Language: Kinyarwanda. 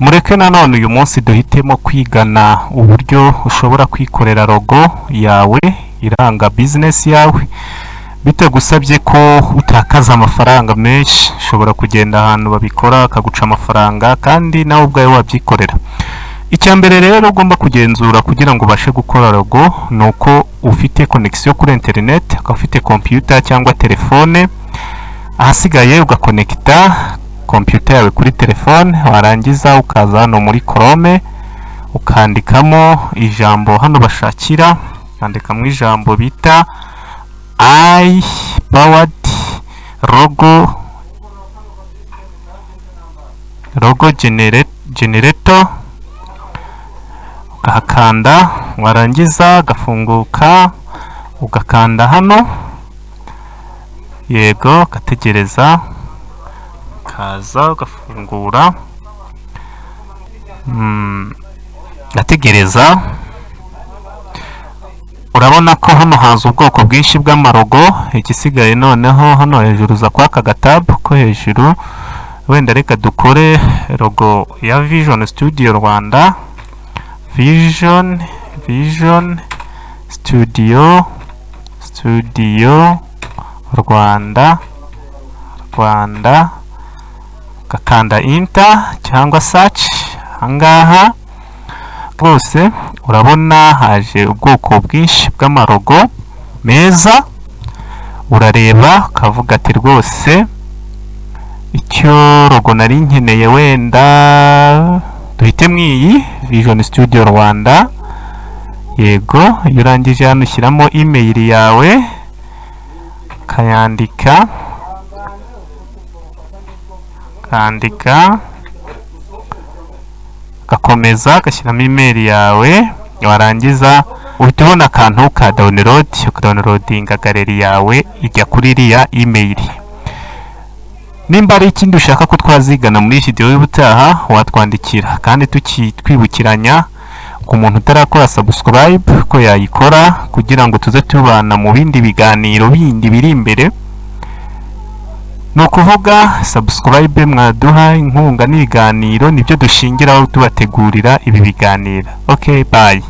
Mureke nanone uyu munsi duhitemo kwigana uburyo ushobora kwikorera logo yawe iranga business yawe bitagusabye ko utakaza amafaranga menshi. Ushobora kugenda ahantu babikora bakaguca amafaranga, kandi nawe ubwawe wabyikorera. Icya mbere rero ugomba kugenzura kugira ngo ubashe gukora logo ni uko ufite connection kuri internet, ukaba ufite computer cyangwa telefone. Ahasigaye ugakonekita computer yawe kuri telefone, warangiza ukaza hano muri Chrome, ukandikamo ijambo hano bashakira, ukandikamo ijambo bita AI powered logo generator, ukahakanda. Warangiza gafunguka, ugakanda hano, yego, ugategereza kaza, ugafungura, gategereza. Urabona ko hano haza ubwoko bwinshi bw'amalogo. Igisigaye noneho, hano hejuru uza kwaka agatabu ko hejuru. Wenda reka dukore logo ya Vision Studio Rwanda, Vision Studio Rwanda, ugakanda enter cyangwa search. Ahangaha rwose urabona haje ubwoko bwinshi bw'amalogo meza. Urareba ukavuga ati: "Rwose icyo logo nari nkeneye, wenda duhitemo iyi Vision Studio Rwanda." Yego, iyo urangije hano ushyiramo email yawe, ukayandika, ukandika, ugakomeza ugashyiramo email yawe. Warangiza uhita ubona akantu ka download, ukadownloadinga gallery yawe, ijya kuri iriya email. Nimba ari ikindi ushaka ko twazigana muri video y'ubutaha, watwandikira. Kandi twibukiranya ku muntu utarakora subscribe ko yayikora kugira ngo tuze tubana mu bindi biganiro bindi biri imbere. Ni ukuvuga subscribe mwaduha inkunga n'ibiganiro, nibyo dushingiraho tubategurira ibi biganiro. Okay, bye.